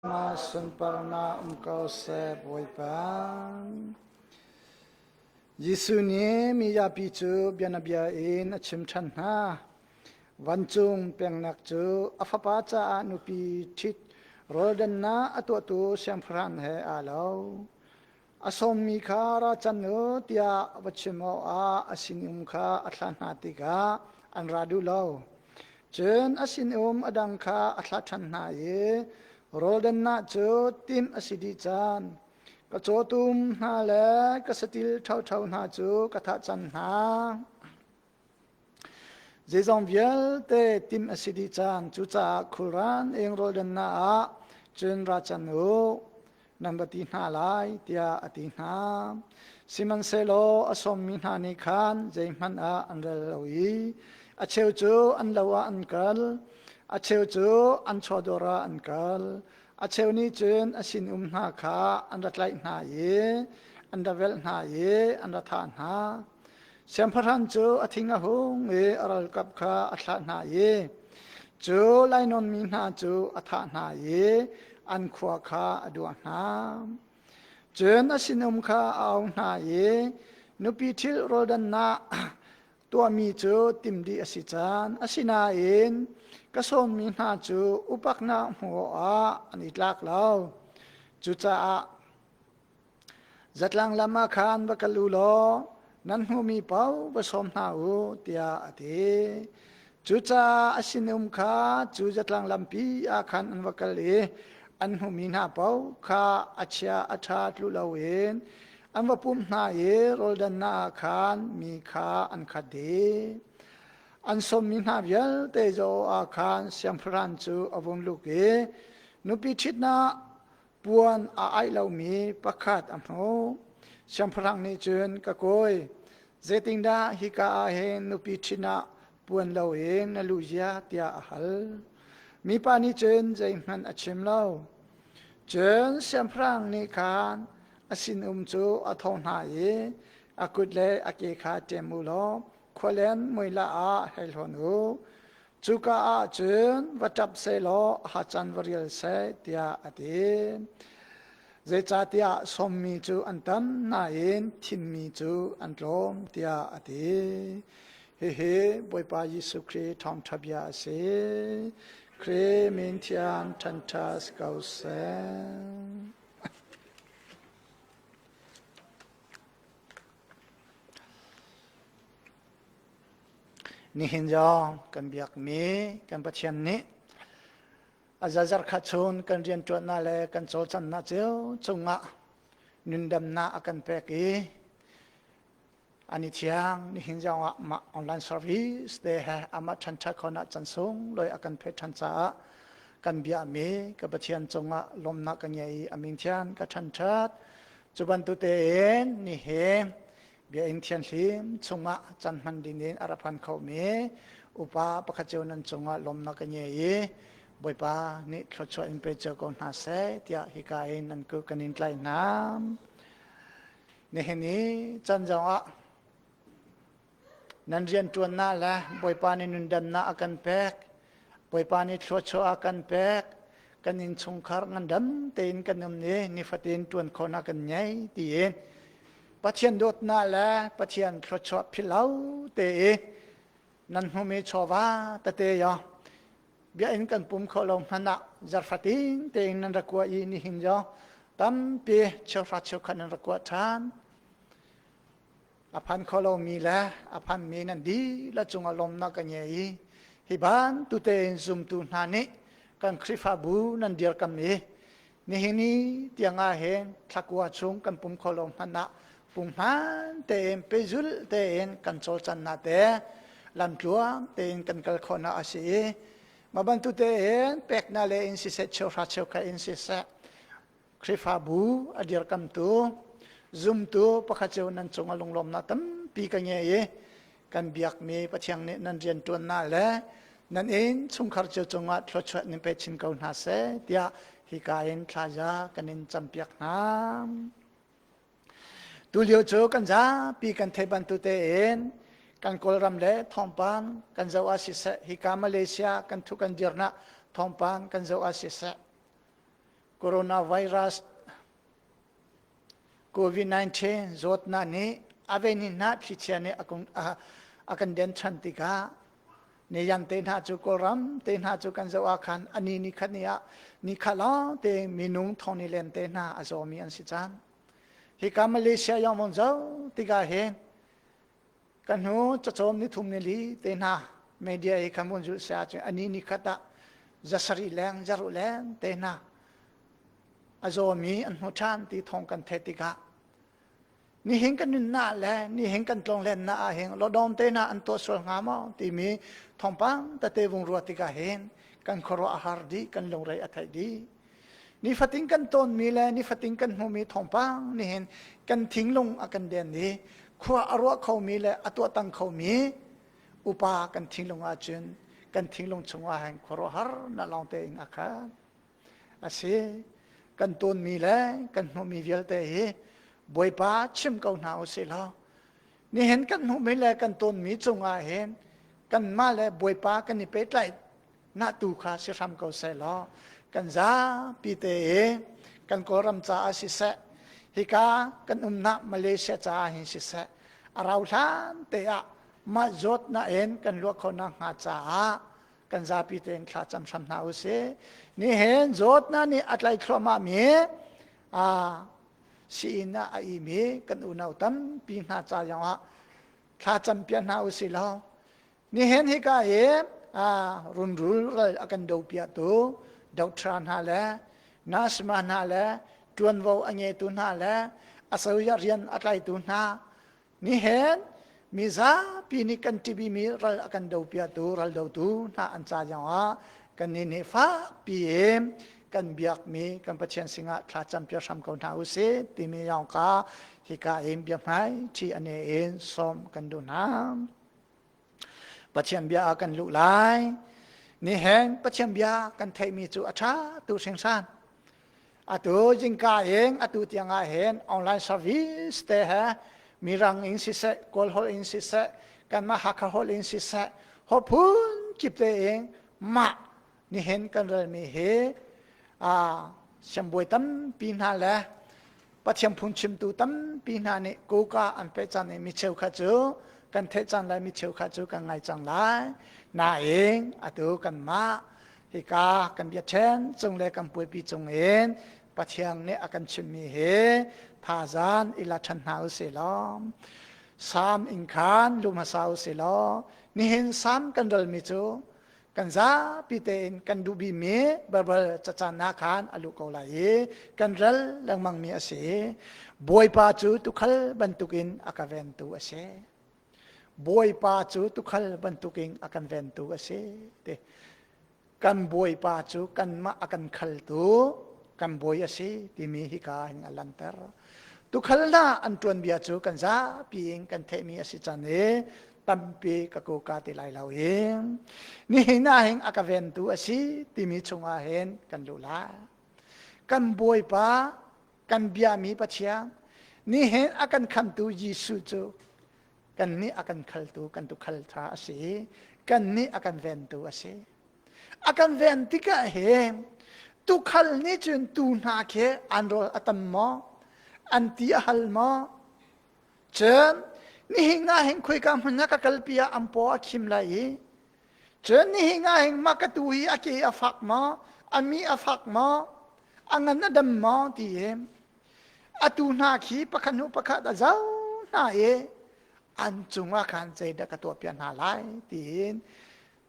Mah sunparnak um ko seh, Bawipa. Jesuh nih mi zapi cu bianabia in a chim ṭhan hna. Vancung pengnak cu a fapa caah nupi ṭhit rawldannak a tuahtu siangpahrang he aa lo. A sawmmi kha ra can u tiah va chim awkah a sinum kha a thlah hna tikah an ra duh lo. Cun a sinum a dang kha a thlah ṭhan hna i rawldannak cu timh a si dih cang. Ka cawtum hna le ka saṭil ṭhoṭho hna cu ka thah cang hna. Zeizong vialte timh a si dih cang. Cucaah khulran eng rawldannak ah cun ra can u, nan va ti hna lai, tiah a ti hna. Sihmanhsehlaw a sawmmi hna nih khan zeihmanh ah an rel lo i a cheu cu an lo ah an kal, a cheu cu an chawdawr ah an kal. A cheu nih cun a sinum hna kha an ra tlaih hna i an ra velh hna i an ra thah hna. Siangpahrang cu a thing a hung i a ralkap kha a thlah hna i cu lainawnmi hna cu a thah hna i an khua kha a duah hna. Cun a sinum kha a auh hna i nupi ṭhil rawldannak tuahmi cu tim dih a si cang. Asinain ka sawmmi hna cu upaknak hmuh awkah an i tlak lo. Cucaah Zatlang lam ah khan va kal u law nan hmuhmi paoh va sawm hna u, tiah a ti. Cucaah a sinum kha cu zatlang lampi ah khan an va kal i an hmuhmi hna paoh kha a chia a ṭha tlu loin an va pumh hna i rawldannak ah khan mi kha an khat dih. An sawmmi hna vialte zaw ah khan siangpahrang cu a vung luk i nupi ṭhitnak puan a aih lomi pakhat a hmuh. Siangpahrang nih cun ka kawi, zeitindah hika ah hin nupi ṭhit ah puan loin na luh zia tiah a hal. Mipa nih cun zeihmanh a chim lo. Cun siangpahrang nih khan a sinum cu a thawh hna i a kut le a ke kha ṭem u law khualen muila ah hei hlawn u. Cuka ah cun va ṭap sehlaw hacan va rial seh tiah a ti. Zeicahtiah sawmmi cu an tam nain thimmi cu an tlawm tiah a ti. Hihi Bawipa Jesuh Khrih thawngṭha bia a si. Khrih min thiang ṭhanṭha si ko seh. Nihin zong kan biakmi kan Pathian nih a zazar kha chun kan rianṭuannak le kan cawlcannak cio cungah nundamnak a kan pek i ani thiang nihin zong ah mah online service te he amah ṭhanṭha khawhnak can sung loi a kan pek ṭhan caah kan biakmi ka Pathian cungah lawmnak ka ngei i a min thian ka ṭhanṭhat cu bantuk tein nihin Biakinn thianghlim chungah can hman ding in a rak phan khomi upa pakhat cio nan cungah lawmnak ka ngei i Bawipa nih thluachuah in pe cio ko hna seh tiah hika in nan kut kan in tlaih hna. Nihin i can zongah nan rianṭuannak le Bawipa nih nundamnak a kan pek, Bawipa nih thluachuah a kan pek, kan innchungkhar ngandam tein kan um i nifatin ṭuan khawhnak kan ngei tiin Pathian dawtnak le Pathian thluachuah philhlo te i nan hmumi chawva tete yo biakinn kan pum kho lo hmanh ah zarfatin tein nan rak kuah i nihin yo tampi cheuhra cheukhat nan rak kuah ṭhan. A phan kho lomi le a phanmi nan dihlak cungah lawmnak ka ngei i hi bantuk tein zumtu hna nih kan Khrihfabu nan dirkam i nihin ni tiang ah hin thlakua chung kan pum kho lo hmanh ah punghman tein pehzulh tein kan cawlcannak te lamtluang tein kan kal khawhnak a si i mah bantuk tein peknak le in siseh cheuhra cheukhat in siseh Khrihfabu a dirkamtu zumtu pakhat cio nan cungah lunglawmnak tampi ka ngei i kan biakmi Pathian nih nan rianṭuannak le nan inn chungkhar cio cungah thluachuah nin pe chin ko hna seh tiah hika in thlaza kan in campiak hna. Tulio cu kan zapi kan theih bantuk tein kan Kawlram le thawngpang kan zoh ah siseh hika Malaysia kan thu kan dirnak thawngpang kan zoh ah siseh. Coronavirus COVID-19 zawtnak nih a ve ni hna thlichia nih a kan den ṭhan tikah Niyan te hna cu Kawlram te hna cu kan zoh ah khan ani ni khat ni ah ni khat lawng te minung thong ni len te hna a zawmi an si cang. Hika Malaysia yong vong zoh tikah hin kan hnu cacawm ni thum ni li te hna media i khan vun zulh sia cun ani ni khat ah zasarih leng zaruh leng te hna a zawmi an hmu ṭhan ti thawng kan theih tikah nihin kan nunnak le nihin kan tlawnglennak ah hin lodawm te hna an tuah sual hnga maw timi thawngpang tete vung ruat tikah hin kan khuaruah a har dih kan lungrei a theih dih nifatin kan tawnmi le nifatin kan hmuhmi thawngpang nihin kan thinglung a kan den i khua a ruah khomi le a tuahtang khomi upa kan thinglung ahcun kan thinglung chungah hin khuaruahhar na lawng tein a khat A si, kan tawnmi le kan hmuhmi vialte hi Bawipa chim ko hna u sih law nihin kan hmuhmi le kan tawnmi cungah hin kanmah le Bawipa kan i pehtlaih nak tu kha si hram ko seh law kan zapi te i kan Kawlram caah siseh hika kan umnak Malaysia caah hin siseh a rau hlan te ah mah zawtnak in kan luah khawhnak hnga caah kan zapi tein thla cam hram hna u sih. Nihin zawtnak nih a tlai thluahmah mi a sii-inn ah a imi kan unau tampi hna ca zong ah thla cam piak hna u sih law nihin hika hi runrul ral a kan do piahtu doctor hna le nurse ma hna le ṭuanvo a ngeitu hna le a soya rian a tlaitu hna Nihin mizapi nih kan ṭihmi ral a kan dopiatu ral dotu hna an ca zongah kannih nih fakpi in kan biakmi kan Pathian singah thla campiak hram ko hna usih timi yong ka hika in biahmai ṭhi ane in sawm kan duh hna. Pathian bia ah kan luh lai. Nihin Pathian bia kan theihmi cu a ṭha tu hringhran. Atu zingka in atu tiang ah hin online service te he mirang in siseh, Kawl holh in siseh, kanmah Hakha holh in siseh, ho phun kip te in mah nihin kan relmi hi a siangbawi tampi hna le Pathian phungchimtu tampi hna nih kuka an peh cang i mi cheukhat cu kan theih cang lai mi cheukhat cu kan ngai cang lai nain atu kanmah hika kan biaṭhen cung le kan puaipi cung in Pathian nih a kan chimmi hi thazan i la ṭhan hna u sih law Salm in khan lu hmasa u sih law nihin Salm kan relmi cu kan zapi tein kan duhbimi Bible cacan ah khan a luh ko lai i kan rel lengmangmi a si. Bawipa cu tuukhal bantukin a ka ventu a si. Bawipa cu tuukhal bantukin a kan ventu a si. Ti. Kan Bawipa cu kanmah a kan khaltu kan bawi a si timi hika hin a lanter. Tuukhal hna an ṭuanbia cu kan zapi in kan theihmi a si cang i tampi ka kuka ti lai lo i nihin ah hin a ka ventu a si timi chungah hin kan luh lai. Kan Bawipa kan biami Pathian nihin a kan khamtu Jesuh cu kannih a kan khaltu kan tukhal ṭha a si i kannih a kan ventu a si. A kan ven tikah hin tukhal nih cun tu hna khi an rawl a tam maw? An ti a hal maw? Cun nihin ah hin khoika hmun ah ka kalpi ah an paw a khim lai i cun nihin ah hin mah ka tu hi a ke a fak maw? A mi a fak maw? A ngan a dam maw? ti in atu hna khi pakhat hnu pakhat a zoh hna i an cungah khan zeidah ka tuahpiak hna lai tiin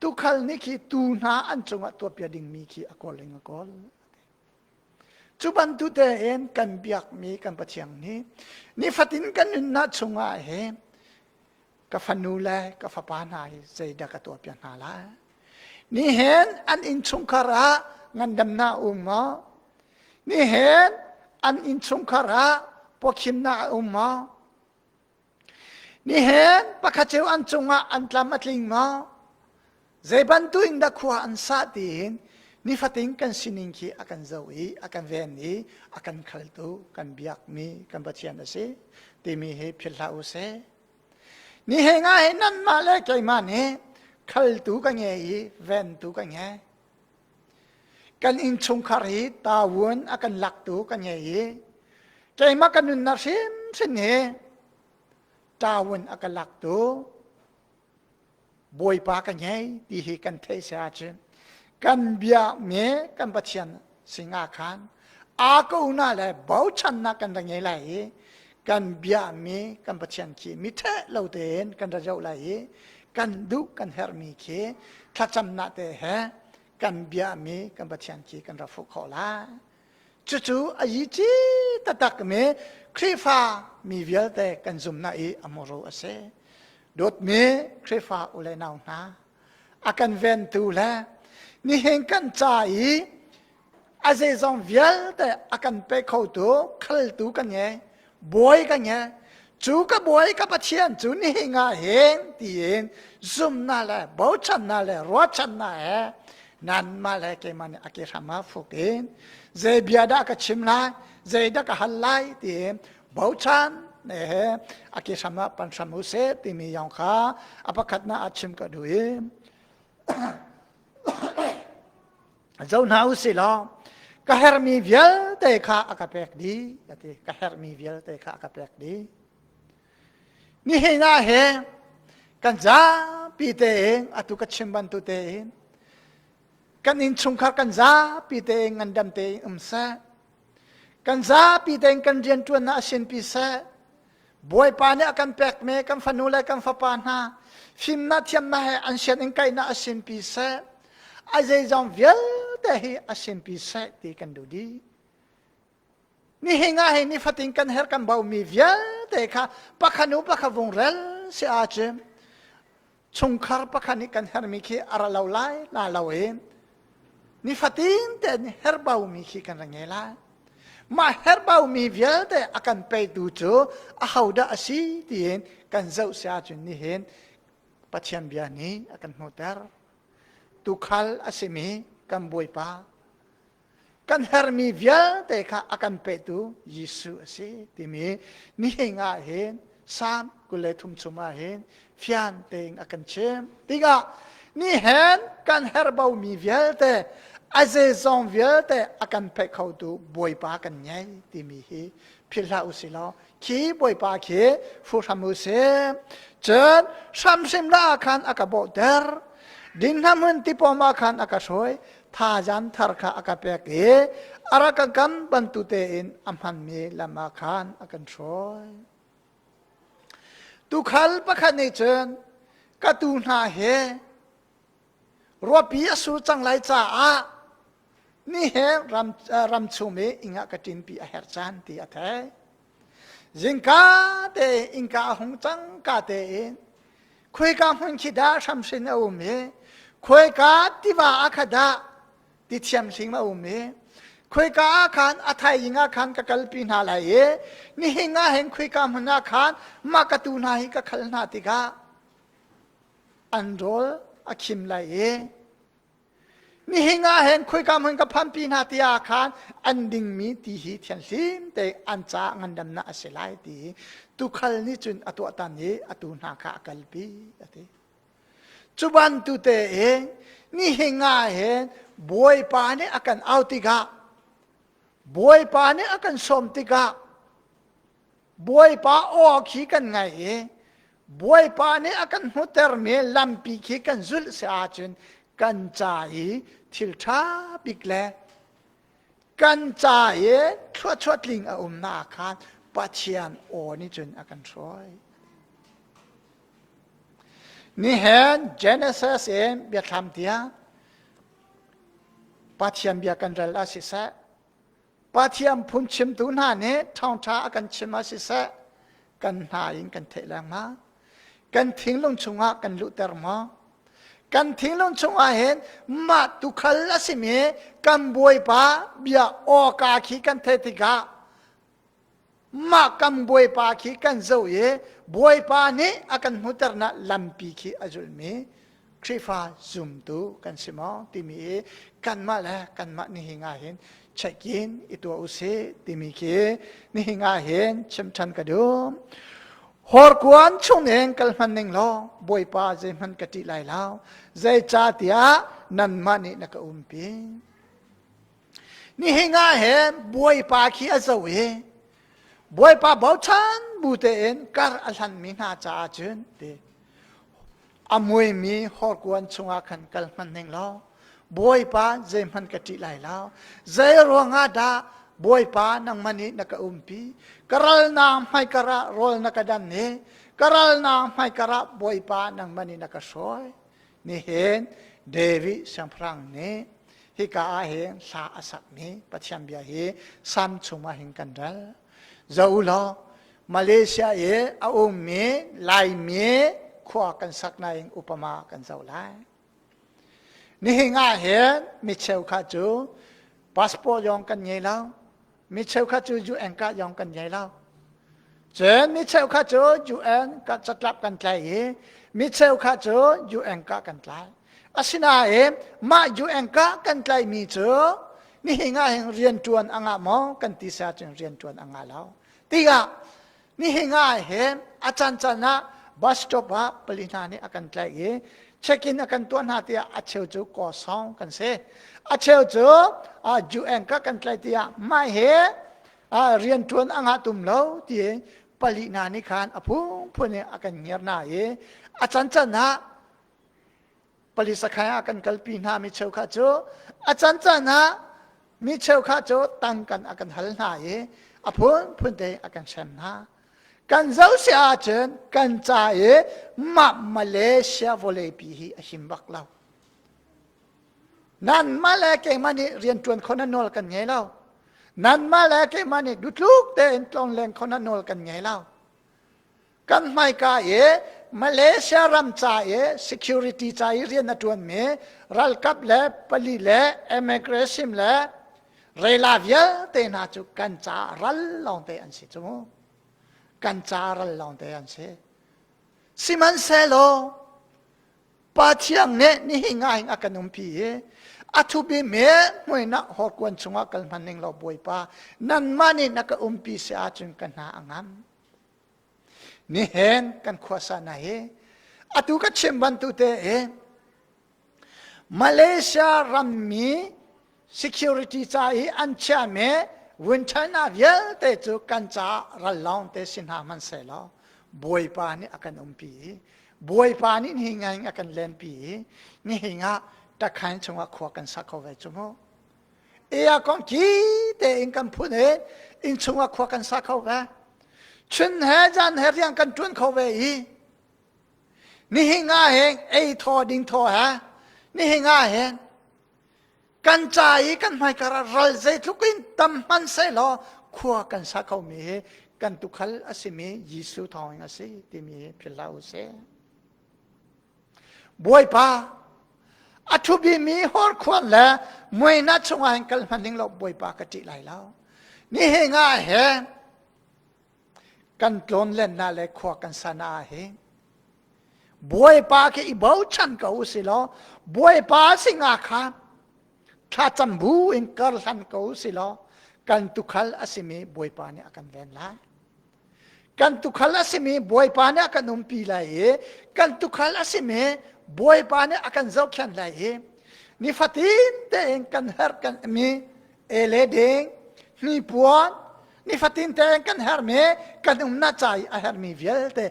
tuukhal nih khi tuu hna an cungah tuahpiak dingmi khi a kawl in a kawl. Cu bantuk tein kan biakmi kan Pathian nih nifatin kan nunnak chungah hin ka fanu le ka fapa hna hi zeidah ka tuahpiak hna lai? Nihin an innchungkhar ah ngandamnak um maw? Nihin an innchungkhar ah pawkhimnak a um maw? Nihin pakhat cio an cungah an tlam a tling maw? Zei bantuk in dah khua an sah tiin nifatin kan sining khi a kan zoh i a kan ven i a kan khaltu kan biakmi kan Pathian a si timi hi philh hlah u sih. Nihin ah hin nanmah le keimah nih khaltu ka ngei i ventu ka ngei. Kan innchungkhar hi tawun a kan laktu kan ngei i keimah ka nunnak hrimhrim hi tawun a ka laktu Bawipa ka ngei ti hi kan theih si ahcun kan biakmi kan Pathian singah khan aa ko na le bochannak kan ra ngei lai i kan biakmi kan Pathian khi mi ṭheh lo tein kan ra zoh lai i kan duh kan herhmi khi thlacamnak te he kan biakmi kan Pathian khi kan ra fuh khawh lai. Cucu a yi ci taktak mi Khrihfa mi vialte kan zumnak i a muru a si. Dawtmi Khrihfa u le nau hna, a kan ventu le nihin kan ca i a zeizong vialte a kan pe khotu khaltu kan ngei bawi kan ngei cu ka bawi ka Pathian cu nihin ah hin tiin zumnak le bochannak le ruahchannak he nanmah le keimah nih a ke hram ah fuk in zei bia dah ka chim lai zei dah ka hal lai tiin bochan ne he a ke hram ah pan hram u seh timi yong kha a pakhatnak ah chim ka duh i zo hna u si law ka hermi vialte kha a ka pek dih a ti ka hermi vialte kha a ka pek dih nihin ah he kan zapi tein atu ka chim bantu tein kan innchungkhar kan zapi tein ngandam tein um seh kan zapi tein kan rianṭuannak a sinpi seh Bawipa nih a kan pekmi kan fanu le kan fapa hna fimnak thiamnak he an sianginn kainak a sinpi seh a zeizong vialte hi a sinpi seh ti kan duh dih. Nihin ah hin nifatin kan herh kan baumi vialte kha pakhat hnu pakhat vung rel si ahcun chungkhar pakhat nih kan herhmi khi a ra lo lai la lo in nifatin tein herhbaumi khi kan ra ngei lai. Mah herhbaumi vialte a kan petu cu ahodah a si tiin kan zoh si ahcun nihin Pathian bia nih a kan hmuhter. Tukhal a simi kan Bawipa kan herhmi vialte kha a kan petu Jesuh a si timi nihin ah hin Psalm 23 chung ah hin fian tein a kan chim tikah nihin kan herhbaumi vialte a zeizong vialte a kan pe khotu Bawipa kan ngei timi hi philh hlah u sih law khi Bawipa khi fu hram u sih cun hramhrim la ah khan a ka bawhter dinhna hmun tipawm ah khan a ka hruai thazan thar kha a ka pek i a rak ka kam bantu tein a hmanmi lam ah khan a kan hruai. Tukhal pakhat nih cun ka tuu hna he ruahpi a sur cang lai caah ni he ram, ram chung i ing ah ka ṭinpi a herh caan ti a thei. Zingka te innka a hung cang ka tein khuika hmun khi dah hramhrin a um i khuika tiva ah kha dah ti thiamhlim a um i khuika ah khan a thaizing ah khan ka kalpi hna lai i nihin ah hin khuika hmun ah khan mah ka tu hna hi ka khal hna tikah an rawl a khim lai i nihin ah hin khuika hmun ka phanpi hna ti ah khan an dingmi ti hi thianhlim te an ca ngandamnak a si lai ti tukhal nih cun a tuahtan i a tu hna kha a kalpi a ti cu bantu te in nihin ah hin bawipa nih a kan au tikah bawipa nih a kan sawm tikah Bawipa aw khi kan ngaih i Bawipa nih a kan hmuhtermi lampi khi kan zulh si ahcun kan ca i thil ṭha bik le kan ca i thluachuah tling a umnak khan Pathian aw nih cun a kan hruai. Nihin Genesis in biathlam tiang Pathian bia kan rel ah siseh Pathian phungchimtu hna nih ṭhawngṭha a kan chim ah siseh kan hna in kan theih lengmang. Kan thinglung chungah kan luhter maw? Kan thinglung chungah hin mah tukhal a simi kan Bawipa bia awka khi kan theih tikah mah kan Bawipa khi kan zoh i Bawipa nih a kan hmuhternak lampi khi a zulmi Khrihfa zumtu kan si maw timi i kanmah le kanmah nihin ah hin check-in i tuah u sih timi khi nihin ah hin chim ṭhan ka duh. Horkuan chungin kal hman ning law Bawipa zeihmanh ka ṭih lai lo zeicahtiah nanmah nih na ka umpi. Nihin ah hin Bawipa khi a zo i Bawipa bochan bu tein kar a hlanmi hna caah cun ti a muimi horkuan chungah khan kal hmanh ning law Bawipa zeihmanh ka ṭih lai lo. Zei ruangah dah Bawipa nangmah nih na ka umpi? Ka ralnak hmaikar ah rawl na ka dan i ka ralnak hmaikar ah Bawipa nangmah nih na ka hruai. Nihin David siangpahrang nih hika ah hin hla a sakmi Pathian bia hi Salm chungah hin kan rel. Zoh u law Malaysia i a ummi Laimi khua kan sak nain upama kan zoh lai. Nihin ah hin mi cheukhat cu passport zong kan ngei lo. Mi cheukhat cu UN card zong kan ngei lo. Cun mi cheukhat cu UN catlap kan tlai i mi cheukhat cu UN card kan tlai. Asinain mah UN card kan tlaimi cu nihin ah hin rianṭuan a ngah maw kan ti si ahcun rianṭuan a ngah lo. Tikah Nihin ah hin a cancan ah bus stop ah pali hna nih a kan tlaih i check-in a kan tuah hna tiah a cheu cu kawsawng kan si. A cheu cu UN ka kan tlaih tiah mah he rianṭuan a ngah tum lo ti pali hna nih khan a phunphun in a kan ngiar hna i a cancan ah pali sakhan ah kan kalpi hna mi cheukhat cu a cancan ah mi cheukhat cu tangkan a kan hal hna i a phunphun te a kan hrem hna kan zoh si ahcun kan ca i mah Malaysia vawleipi hi a him bak lo nanmah le keimah nih rianṭuan kho na nawl kan ngei lo nanmah le keimah nih dutluk tein tlongleng kho na nawl kan ngei lo Kan hmaika i Malaysia ram ca i security ca i rian a ṭuanmi ralkap le pali le immigration le rela vialte hna cu kan ca ral lawngte an si cu. Kan ca ral lawngte an si. Sihmanhsehlaw Pathian nih nihin ah hin a kan umpi i a thubi me hmuinak horkuan chungah kal hman ning law Bawipa nanmah nih na ka umpi si ahcun ka hna a ngam. Nihin kan khuasa na hi atu ka chim bantuk te i Malaysia rammi security ca i an chiahmi China vialte cu kan caah ral lawng te si hna hmanhsehlaw Bawipa nih a kan umpi i Bawipa nih nihin ngai a kan lenpi i nihin ah takhain chungah khua kan sa kho ve cu mu. Ea kong ki tein kan phun i innchung ah khua kan sa kho ve. Chun he zan he rian kan ṭuan kho ve i nihin ah hin ei thaw ding thaw he nihin ah hin kan ca i kan hmaikar ah ral zeitluk in tam hman sehlaw khua kan sa kho mi hi kan tukhal a simi Jesuh thawngin a si timi hi philh hlah u sih. Bawipa, a ṭhubimi horkhuan le muainak chungah hin kal hmanh ning law Bawipa ka ṭih lai lo. Nihin ah hin kan tlawnlennak le khua kan san ah hin Bawipa khi i bochan ko u si law Bawipa singa kha thlacam bu in kar hlan ko u si law kan tukhal a simi Bawipa nih a kan ven lai. Kan tukhal a simi Bawipa nih a kan umpi lai i kan tukhal a simi Bawipa nih a kan zohkhenh lai i nifatin tein kan herh kan mi ele ding hnipuan nifatin tein kan herhmi kan umnak ca i a herhmi vialte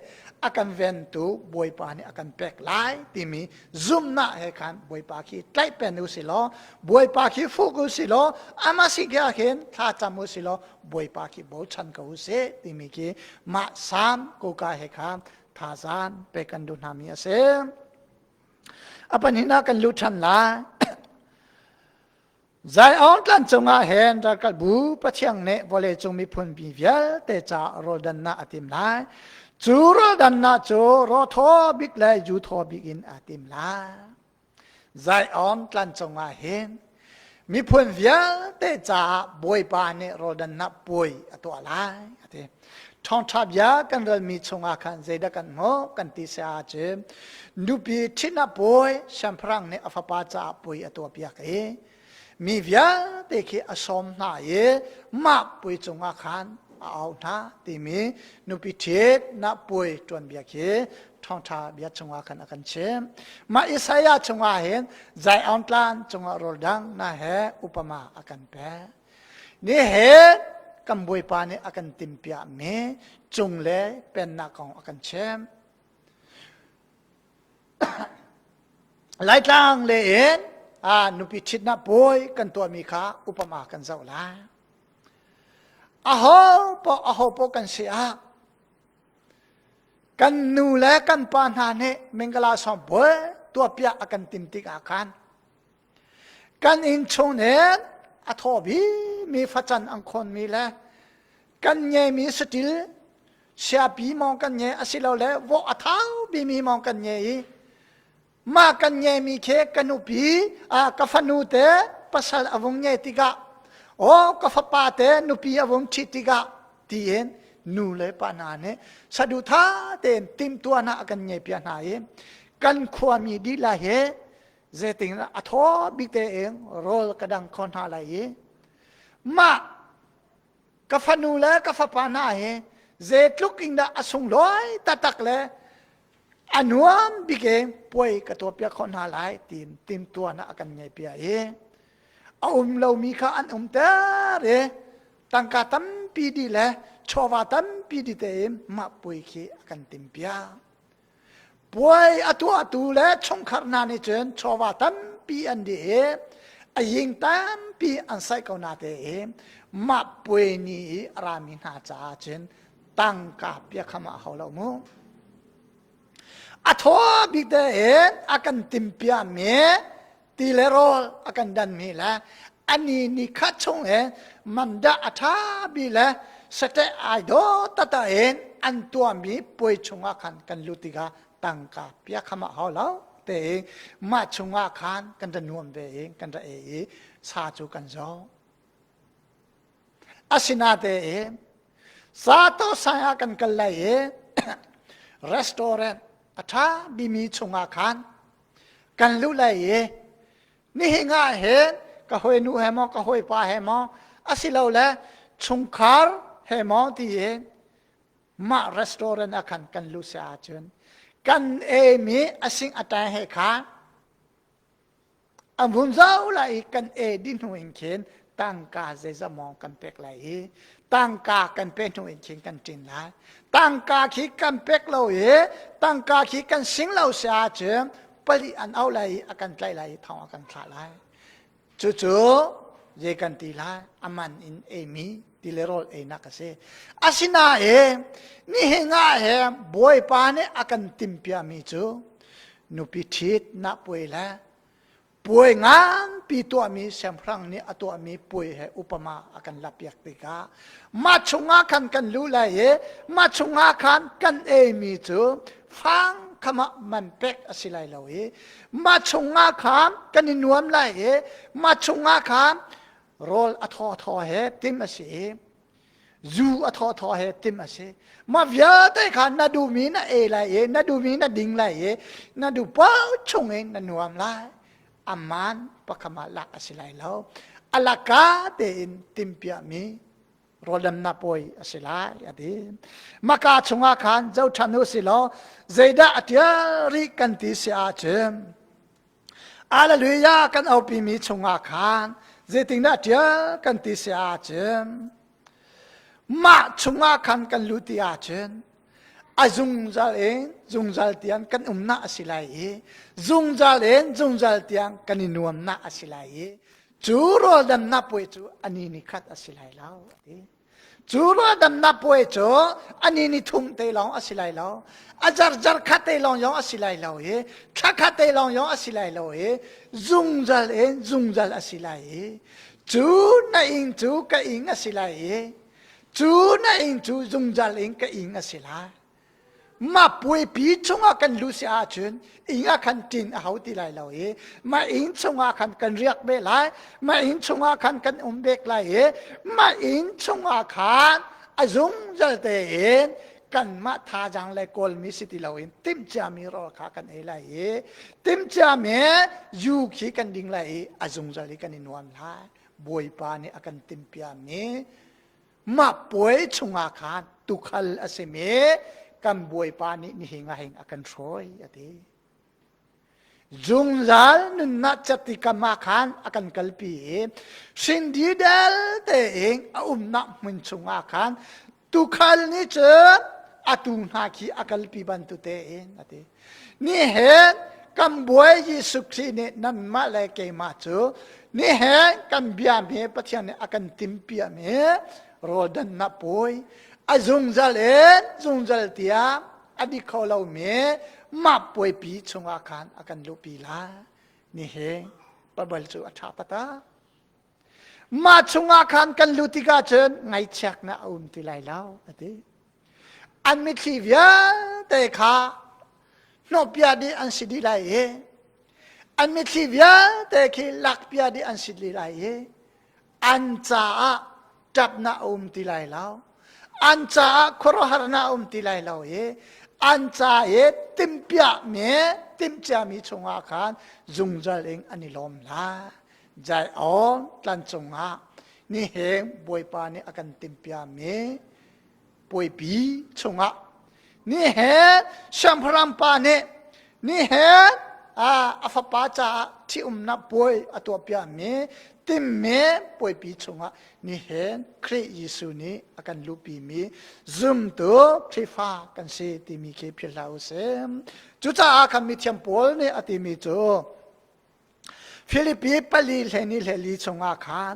a kan ventu Bawipa nih a kan pek lai timi zumnak he khan Bawipa khi tlaih pen u si law Bawipa khi fuk u si law amah si khin thla cam u si law Bawipa khi bochan ko u sih timi khi mah Salm koka he khan thazaang pek kan duh hna mi a si. A pahnihnak kan lut ṭhan lai. Zion tlang cungah hin ralkap bu Pathian nih vawleicung miphun mi vialte caah rawldannak a tim lai. Cu rawldannak cu rawthaw bik le zu thaw bik in a tim lai. Zion tlancung ah hin miphun vialte caah Bawipa nih rawldannak puai a tuah lai a ti. Ṭhawngṭha bia kan relmi chungah khan zeidah kan hmuh kan ti si ahcun nupi ṭhitnak puai siangpahrang nih a fapa caah puai a tuahpiak i mi vialte khi a sawm hna i mah puai cungah khan a auh hna timi nupi ṭhitnak puai tuanbia khi ṭhawngṭha bia chungah khan a kan chim. Mah Isaiah chungah hin Zion tlang cungah rawldang na he upama a kan pek. Ni he kan Bawipa nih a kan timpiahmi cung le pennak kong a kan chimh. Laitlang le in a nupi ṭhitnak puai kan tuahmi kha upama kan zoh lai. Aho poh aho poh kan si ah kan nu le kan pa hna nih mingala sawm puai tuahpiak a kan tim tikah khan kan innchung nih a thaw bimi facan an khawnmi le kan ngeimi saṭil siapi mawng kan nge asilole vok a thau bimi mawng kan nge i mah kan ngemi khi ka nupi ka fanu te pasal a vung nge tikah aw ka fapa te nupi a vung ṭhit tikah tiin nu le pa hna nih saduhtha tein timhtuahnak a kan ngei piak hna i kan khuami dihla hi zeitin a thaw bik tein rawl ka dang kho hna lai i mah ka fanu le ka fapa hna hi zeitluk in dah a sunglawi taktak le a nuam bik in puai ka tuahpiak khawh hna lai tiin timtuahnak a kan ngeihpiak i a um lomi kha an umter i tangka tampi dih le chawva tampi dih tein mah puai khi a kan timpiak. Puai a tuahtu le chungkhar hna nih cun chawva tampi an dih i a ying tampi an saih ko na tein mah puai ni i a rami hna caah cun tangka piakham a hau lo mu. A thaw bik tein a kan timpiahmi ti le rawl a kan danmi le ani ni khat chung in mandah a ṭha bi le sateh ai daw tata in an tuahmi puai chungah khan kan lut tikah tangka piakham a hau lo tein mah chungah khan kan ra nuam ve i kan ra ei i sa cu kan zaw. Asinatein sato sai ah kan kal lai i restaurant a ṭha bimi chungah khan kan luh lai i nihin ah hin ka hawinu he maw ka hawipa he maw asilole chungkhar he maw tiin mah restaurant ah khan kan luh si ahcun kan eimi a sing a ṭang he khan An vun zau lai i kan e dih hnu in khin tangka zeizah maw kan pek lai i tangka kan pe hnu in khin kan ṭin lai. Tangka khi kan pek lo i tangka khi kan sing lo si ahcun pali an auh lai i a kan tlaih lai i thong a kan thlah lai. Cucu zei kan ti lai a man in eimi ti le rawl einak a si. Asinain nihin ah hin Bawipa nih a kan timhpiahmi cu nupi ṭhit nak puai le puai nganpi tuahmi siangpahrang nih a tuahmi puai he upama a kan lakpiak tikah mah chungah khan kan luh lai i mah chungah khan kan eimi cu fang khamah man pek a si lai lo i mah chungah khan kan i nuam lai i mah chungah khan rawl a thaw thaw he tim a si i zu a thaw thaw he tim a si mah vialte kha na duhmi na ei lai i na duhmi na ding lai i na duh paoh chung in na nuam lai aman pakham ah lak a si lai lo alaka tein timpiahmi rawldamnak pawi a si lai a ti maka chungah khan zo ṭhan u si law zeidah a ṭial rih kan ti si ahcun Alleluia kan aupimi chungah khan zeitindah ṭial kan ti si ahcun mah chungah khan kan lut ti ahcun a zungzal in zungzal tiang kan umnak a si lai i zungzal in zungzal tiang kan i nuamnak a si lai i cu rawldamnak puai cu ani ni khat a si lai lo a ti. Cu ruahdamnak puai cu ani ni thum te lawng a si lai lo. A zarjar khat te lawng zong a si lai lo i thla khat te lawng zong a si lai lo i zungzal in zungzal a si lai i cu na ing cu ka ing a si lai i cu na ing cu zungzal in ka ing a si lai. Mah puaipi chungah kan luh si ahcun inn ah khan ṭin a hau ti lai lo i mah inn chungah khan kan riak ve lai mah inn chungah khan kan um bek lai i mah inn chungah khan a zungzal tein kanmah thazaang le kawlmi si ti loin timhciami rawl kha kan ei lai i timhciami zu khi kan ding lai i a zungzal i kan i nuam lai Bawipa nih a kan timhpiami Mah puai chungah khan tuukhal a simi kan Bawipa nih nihin ah hin a kan hruai a ti. Zungzal nunnak cerhti kam ah khan a kan kalpi i hringdi del tein a umnak hmun chungah khan tuukhal nih cun a tuu hna khi a kalpi bantuk tein a ti. Nihin kan Bawi Jesuh Khrih nih nanmah le keimah cu nihin kan biami Pathian nih a kan timhpiahmi rawldannak puai a zungzal in zungzal tiang a di kho lomi mah puaipi chungah khan a kan luhpi lai. Nihin Bible cu a ṭha taktak. Mah chungah khan kan lut tikah cun ngaihchiatnak a um ti lai lo a ti. An mitthli vialte kha hnawhpiah dih an si dih lai i an mitthli vialte khi lakpiah dih an si dih lai i an caah ṭapnak a um ti lai lo. An caah khuaruahharnak a um ti lai lo i an ca i timhpiahmi timhciami chungah khan zungzal in an i lawm lai. Jai-awn tlan cungah nihin Bawipa nih a kan timhpiami puaipi chungah nihin siangpahrang pa nih nihin a fapa caah ṭhitumnak puai a tuahpiakmi timmi puaipi chungah nihin Khrih Jesuh nih a kan luhpimi zumtu Khrihfa kan si timi khi philh hlah u sih. Cucaah khan mithiam Paul nih a timi cu Filipi pali hleni hleli chungah khan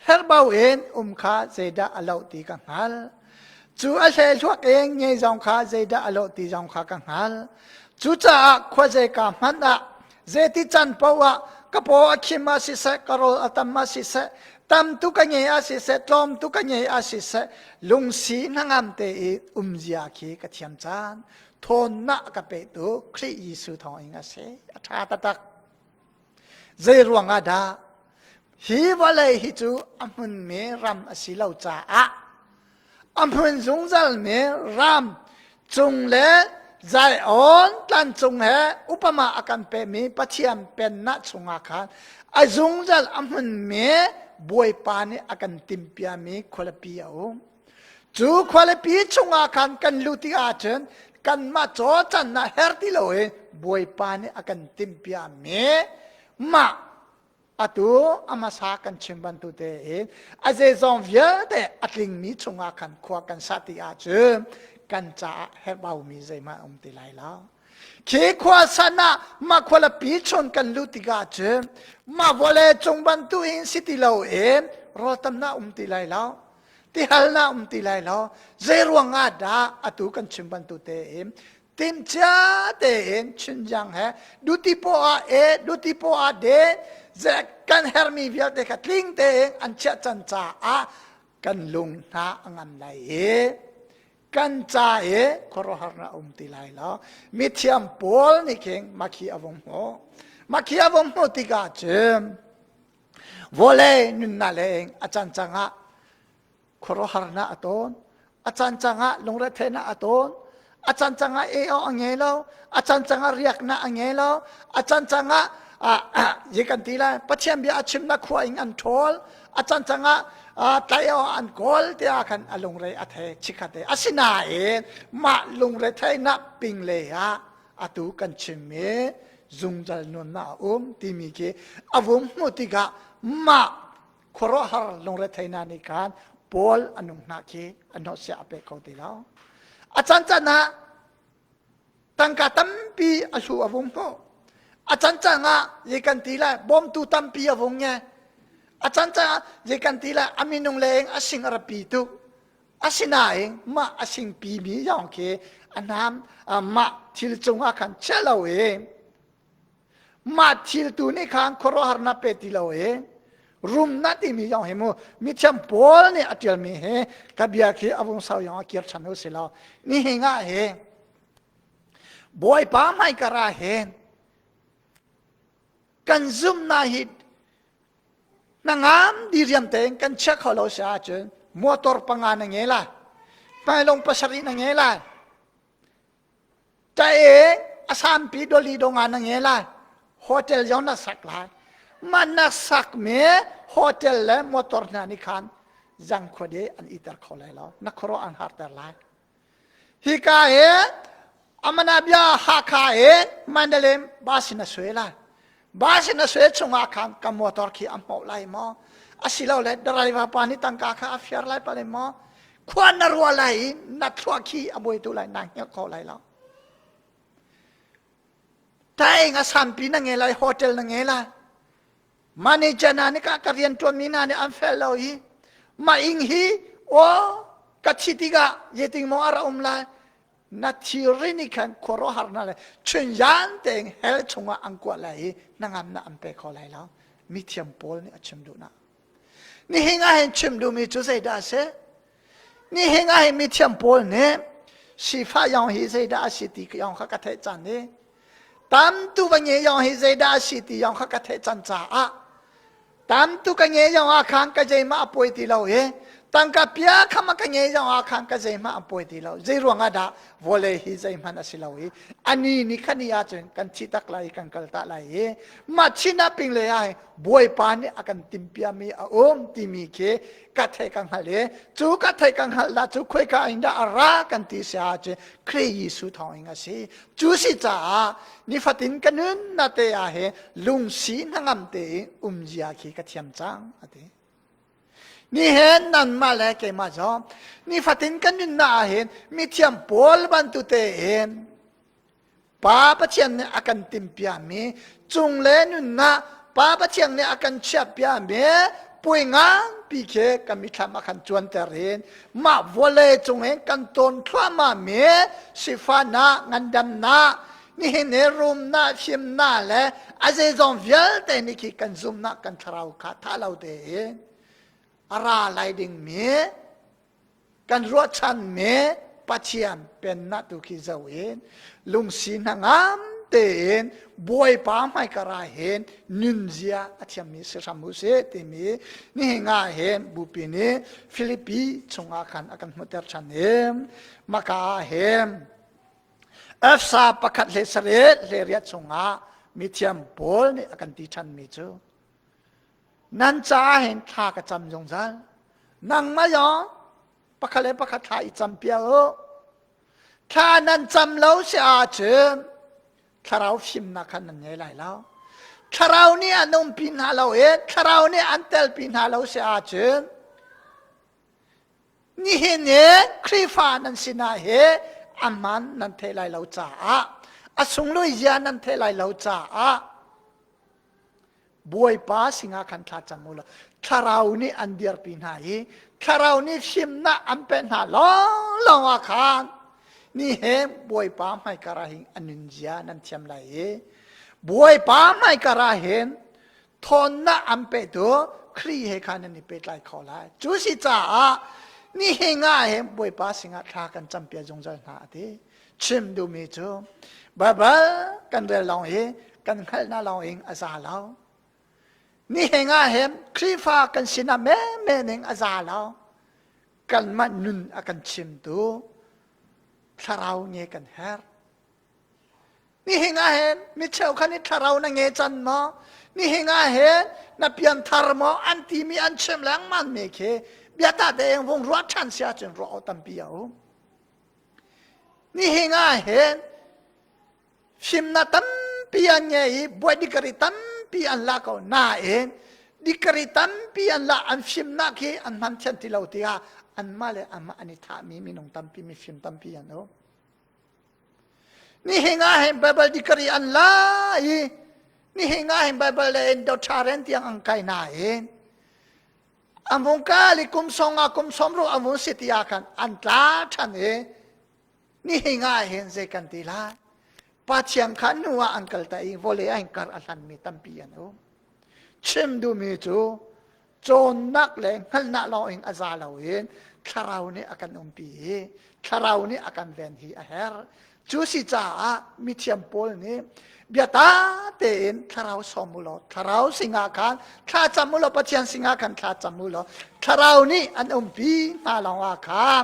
herhbau in um kha zeidah a loh ti ka hngalh. Cu a hlehluak in ngei zong kha zeidah a loh ti zong kha ka hngalh. Cucaah khuazeika hmanh ah zeiti can paoh ah ka paw a khim ah siseh, ka rawl a tam ah siseh, tam tu ka ngei ah siseh, tlawm tu ka ngei ah siseh, lungsi hnangam te i umzia khi ka thiam caan. Thawnnak ka petu Khrih Jesuh thawngin a si. A ṭha taktak. Zei ruangah dah hi vawlei hi cu a hmunmi ram a si lo caah a hmun zungzalmi ram cung le Zion tlancung he upama a kan pemi Pathian pennak chungah khan a zungzal a hmunmi Bawipa nih a kan timhpiami khualipi a um. Cu khualipi chungah khan kan luh tik ahcun kanmah caw cannak her ti lo in Bawipa nih a kan timhpiahmi mah atu a hmasa kan chim bantuk tein a zeizong vialte a tlingmi chungah khan khua kan sa ti ahcun kan caah herhbaumi zeihmanh a um ti lai lo. Khi khua san ah mah khualipi chung kan luh tikah cun mah vawlei cung bantuk in si ti loin rawltamnak um ti lai lo. Tihalnak um ti lai lo. Zei ruang ah dah atu kan chim bantuk tein timcia tein Xinjiang he duty po ah e duty po ah de kan hermi vialte kha tling tein an chiah can caah kan lung hna a ngam lai i kan ca i khuaruahharnak a um ti lai lo. Mithiam Paul nih khin makhi a vung hmuh. Makhi a vung hmuh tikah cun Vawlei nunnak leng a cancang ah khuaruahharnak a tawn. A cancang ah lungretheihnak a tawn. A cancang ah ei awk a ngei lo. A cancang ah riaknak a ngei lo. A cancang ah yi kan ti lai Pathian bia a chimnak khua in an ṭhawl. A cancang ah tlaih awk an kawl tiah khan a lungre a thei chikkhat te. Asinain mah lungre theihnak ping lei ah atu kan chimmi zungzal nunnak a um timi khi a vung hmuh tikah mah khuaruahhar lungretheihnak nih khan Paul a nung hna khi a hnawhsiah a pek kho ti lo. A cancan ah tangka tampi a hlu a vung hmuh. A cancan ah zei kan ti lai bawmtu tampi a vung nge. A cancan ah zei kan ti lai a minung leng a sing a rapi tuk. Asinain mah a singpimi zong khi a nam mah thil cungah khan chia lo i mah thil tu nih khan khuaruahharnak pe ti lo i rumnak timi zong hi mu mithiam Paul nih a ṭialmi hi ka bia khi a vung sau yong a kir ṭhan u si lo nihin ah hi Bawipa hmaikar ah hin kan zumhnak hi Hnangam diriam tein kan chiah kho lo si ahcun motor panga na ngei lai. Hmailong pasarih na ngei lai. Tae a sampi doli donga na ngei lai. Hotel zong na sak lai. Mah na sak mi hotel le motor hna nih khan zang khuade an iter kho lai lo. Na khuaruah an harter lai. Hika hi. Amana bia Hakha in Mandalay bus in a sui lai. Bus in a sui chungah khan ka motor khi a hmoh lai maw? Asilole driver pa nih tangka kha a fiar lai pa le maw? Khua na rua lai i na thluak khi a buai tu lai na hngelh kho lai lo. Taing a sampi na ngei lai, hotel na ngei lai. Manager hna nih ka ka rian ṭuanmi hna nih an fel lo i mah ing hi aw ka thi tikah zeiting maw a ra um lai na thilri nih khan khuaruahhar hna le chunzan tein hell chungah an kuah lai i hnangamnak an pe kho lai lo mithiam pawl nih a chim duhnak nihin ah hin chim duhmi cu zeidah a si nihin ah hin mithiam pawl nih sifah yong hi zeidah a si ti yong kha ka theih cang i tam tu va nge yong hi zeidah a si ti yong kha ka theih cang caah tam tu ka nge yong ah khan ka zeimah a puai ti lo i tangka pia khama ka nge yong ah khan ka zeihmah a puai ti lo zei ruang ah dah vawlei hi zeihmanh a si lo i ani ni khani ahcun kan thi tak lai i kan kal ta lai i mah china ping le ah Bawipa nih a kan timpiami a um timi khi ka theih ka hngalh i cu ka theih ka hngalh dah cu khoika in dah a ra kan ti si ahcun Khrih Jesuh thawng in a si. Cu si caah nifatin ka nun na te ah hin lungsi hnangam tein um zia khi ka thiam cang a ti. Nihin nanmah le keimah zong nifatin kan nunnak ah hin mithiam Paul bantuk tein Pa Pathian nih a kan timhpiami cung le nunnak Pa Pathian nih a kan chiahpiami puai nganpi khi kan mithlam a kan cuanter in mah vawlei cung in kan tawn thluahmah mi sifahnak ngandamnak nihin i rumnak fimnak le a zeizong vialte nih khi kan zumnak kan thlarau kha tha lo tein a ra lai dingmi kan ruahchanmi Pathian pennak tu khi zoh in lungsi hnangam tein Bawipa hmaikar ah hin nunzia a thiammi si hram u sih timi nihin ah hin bupi nih Filipi chungah khan a kan hmuhter ṭhan i maka ah hin Efsa pakhat hle sarih hle riat chungah mithiam Paul nih a kan ti ṭhanmi cu Nan caah hin thla ka cam zungzal. Nangmah zong pakhat le pakhat thla i cam piak u. Thla nan cam lo si ahcun thlarau fimnak kha nan ngei lai lo. Thlarau nih an umpi hna lo i thlarau nih an telpi hna lo si ahcun nihin i Khrihfa nan sinah hi a man nan theih lai lo caah a sunglawi zia nan theih lai lo caah Bawipa singah khan thla cam u law thlarau nih an dirpi hna i thlarau nih fimnak an pek hna lawnglawng ah khan ni he Bawipa hmaikar ah hin a nunzia nan thiam lai i Bawipa hmaikar ah hin thawnnak an petu Khrih he khan nan i pehtlai kho lai. Cu si caah nihin ah hin Bawipa singah thla kan campiak zungzal hna a ti. Chim duhmi cu Baibal kan rel lawng hi kan hngalhnak lawng in a za lo. Nihin ah hin Khrihfa kan sinah menmen in a za lo. Kanmah nun a kan chimtu thlarau nge kan herh. Nihin ah hin mi cheukhat nih thlarau na nge can maw? Nihin ah hin na pianthar maw? An timi an chim lengmang mi khi biata tein vung ruah ṭhan si ahcun ruah awk tampi a um. Nihin ah hin fimnak tampi an ngei i buai dikari tampi an la ko nain dikari tampi an la an fimnak hi an hman thiam ti lo tiah anmah le anmah an i thahmi minung tampi mifim tampi an um. Nihin ah hin Bible dikari an la i nihin ah hin Bible le in doctorate tiang an kai nain An vung kal i kum song ah kum sawm ru an vung si ti ah khan an tla ṭhan i nihin ah hin zei kan ti lai Pathian kha nu ah an kal ta i vawlei ah hin kar a hlanmi tampi an um. Chim duhmi cu cawnnak le hngalhnak lawng in a za lo in thlarau nih a kan umpi i thlarau nih a kan ven hi a herh. Cu si caah mithiam pawl nih biata tein thlarau sawm u law thlarau singah khan thla cam u law Pathian singah khan thla cam u law thlarau nih an umpi hna lawngah khan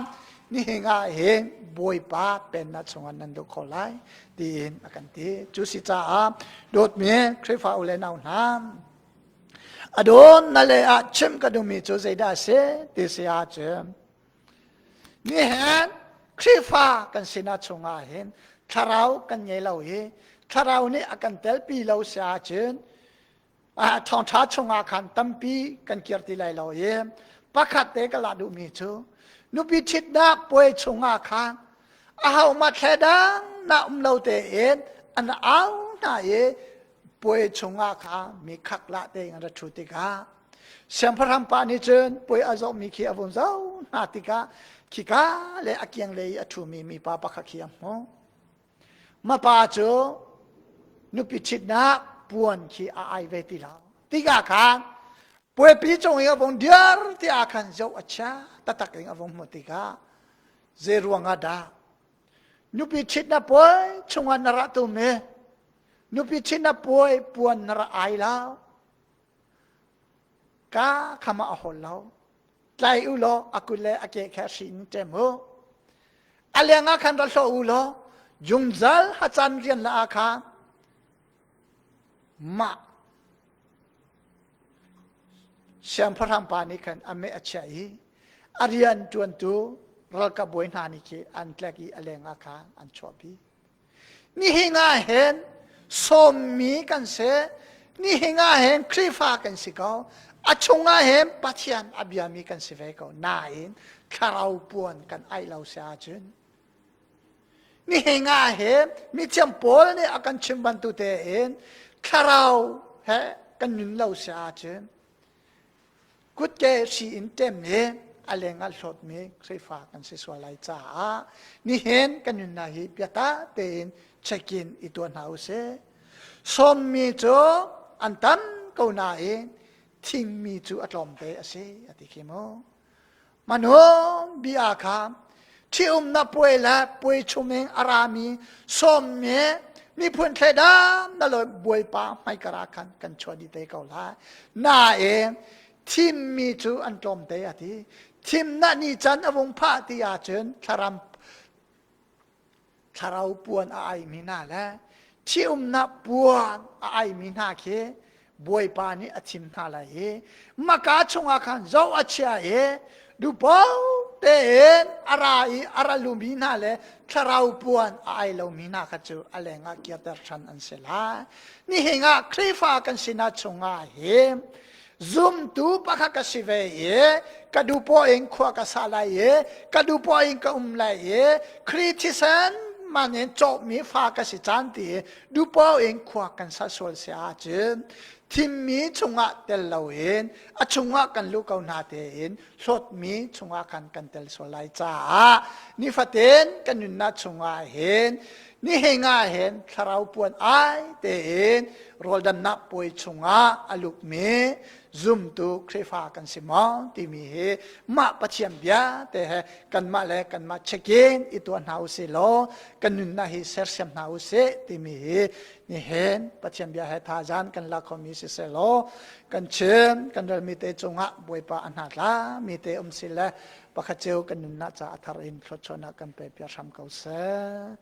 nihin ah hin Bawipa pennak chungah nan luh kho lai tiin a kan ti. Cu si caah dawtmi Khrihfa u le nau hna a dawn na le ah chim ka duhmi cu zeidah a si ti si ahcun Nihin Khrihfa kan sinak chungah hin Thlarau kan ngei lo i thlarau nih a kan telpi lo si ahcun thawngṭha chungah khan tampi kan kir ti lai lo i pakhat te ka lah duhmi cu nupi ṭhitnak puai chungah khan ahohmah thledang na um lo tein an au hna i puai chungah kha mi khak lah tein an ra ṭhu tikah siangpahrang pa nih cun puai a zohmi khi a vun zoh hna tikah khika le a kiang lei i a ṭhumi mipa pakhat khi a hmuh. Ma pa cu nupi ṭhitnak puan khi a ai ve ti lo. Tikah khan puaipi cung i a vung dir ti ah khan zoh a chia taktak in a vung hmuh tikah zei ruangah dah nupi ṭhitnak puai chungah na ra tum i nupi ṭhitnak puai puan na ra ai lo ka khama a hawl lo tlai u law a kut le a ke kha hri in ṭem u a leng ah khan ra hlawh u law zungzal hacan rian la ah khan mah siangpahrang pa nih khan a meh a chiah i a rian ṭuantu ralkap bawi hna nih khi an tlek i a leng ah khan an chuahpi Nihin ah hin sawmmi kan si. Nihin ah hin Khrihfa kan si ko. A chungah hin Pathian a biami kan si ve ko. Nain thlarau puan kan aih lo si ahcun nihin ah hin mithiam Paul nih a kan chim bantuk tein thlarau he kan nun lo si ahcun Kutke hri in ṭem i a lengah hlawtmi Khrihfa kan si sual lai caah nihin kan nunnak hi biatak tein check-in i tuah hna usih. Sawmmi cu an tam ko nain thimmi cu a tlawmte a si a ti khi mu. Manung bia kha ṭhiumnak puai le puai chungin a rami sawmmi miphun thleidan na lo bawipa hmaikar ah khan kan chuah dih te ko lai. Nain thimmi cu an tlawmte a ti. Thimnak ni can a vung phah ti ahcun thlaram thlarau puan a aimi hna le ṭhiumnak puan a aimi hna khi Bawipa nih a thim hna lai i maka chungah khan zoh a chia i dupo tein a ra i a ra lumi hna le thlarau puan a ai lomi hna kha cu a lengah kirter ṭhan an si lai. Nihin ah Khrihfa kan sinak chungah hin Zumtu pakhat ka si ve i ka duhpoah in khua ka sa lai i ka duhpoah in ka um lai i Khrih thisen man in cawhmi fa ka si caan ti i duhpoah in khua kan sa sual si ahcun thimmi chungah tel loin a chungah kan luh ko hna tein hlawtmi chungah khan kan tel sual lai caah nifatin kan nunnak chungah hin nihin ah hin thlarau puan ai tein rawldannak puai chungah a lukmi zumtu Khrihfa kan si maw timi hi mah Pathian bia te he kanmah le kanmah check-in i tuah hna usih law kan nunnak hi sersiam hna usih timi hi nihin Pathian bia he thazaan kan lak khomi siseh law kan chim kan relmi te cungah Bawipa a hna tla mi te um si le pakhat cio kan nunnak ca a thar in thluachuahnak kan pe piak hram ko seh.